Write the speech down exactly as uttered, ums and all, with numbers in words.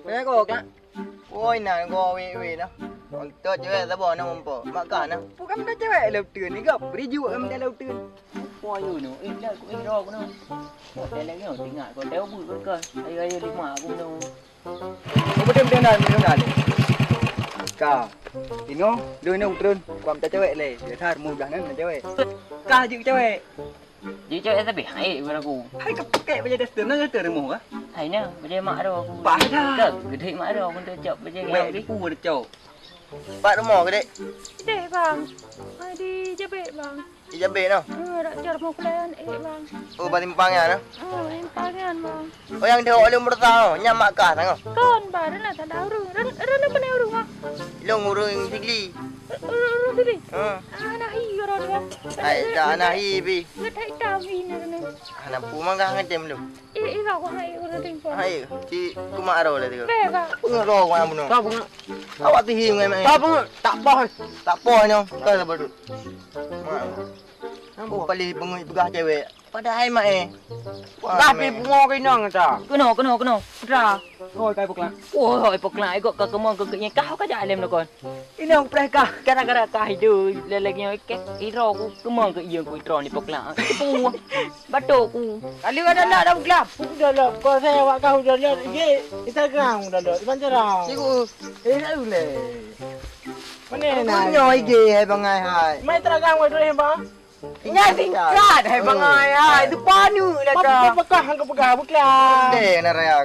Payah kok, Kak? Woi, na go wei-wei lah. Untuk cewek saboh na mumpo. Mak kah na. Bukan minta cewek lautan ni, gap. Beri jiwa kami minta lautan. Apa you ni? Eh, dah aku, eh, dah aku ni. Hotel lagi ni, tinggal kau dah buat kau. Ayo, ayo, lima aku ni. Kau betul-betul nak, betul nak. Kah. Ino, dua ino turun. Kau minta cewek le. Biasa mudah nan cewek. Kah je cewek. Jadi cewek tapi hai buat aku. Hai kepake baju daster, na daster rumah kah? Hai na, baju mak ro aku. Bah dah. Kau gede mak ro aku tu cok baju Wek, ni. Pu dah cok. Pat rumah ke, Dek? Deh, bang. Ah, di Jabek, bang. Di Jabek noh. Eh, rak jar mau kulayan, eh, bang. Oh, bak simpang ya, noh. Oh, simpang ya, bang. Oh, yang dia orang bertang, nyan mak kah tangah. Kon, bang, dah tak ada urung. Ren, ren apa ni urung, bang? Long urung Sigli. Urung Sigli. Ha. Anak hi orang dia. Hai, dah anak hi pi. Ngetai tahu ini ni. Anak pu mangga ngetem lu. Eh, eh, aku hai urung timpang. Hai, ci kumak ro lah tu. Beh, bang. Pengero kau bunuh. Kau pengero. Awak tihi ngai mai. Kau pengero. Tak boh. Tak boh nyoh. Kau lah badut. Mak. Nampak. Paling pengoi peugah cewek. Padahai mak eh. Wah, dah pi bungo keu inong ta. Keunoe, keunoe, keunoe. Putra. Hoi kai peuklak. Woi, peuklak ikot ka keumong keu keunyang kah ka jak lem lakon. Inong preh kah gara-gara kah itu lelek nyoe kek iro ku keumong keu iya ku iro ni peuklak. Tepu. Batuk ku. Kali ada nak dah gelap. Udah lah, kau saya awak kau udah lihat I G, Instagram udah lihat. Iban cerah. Cikgu. Eh, dah boleh. Mana nak? Nyoe I G hai bangai hai. Mai terang wai dulu hemba. Ingat singkat hai bangai hai. Depan ni lah kah. Apa kah hang peugah bukan? Deh nak raya.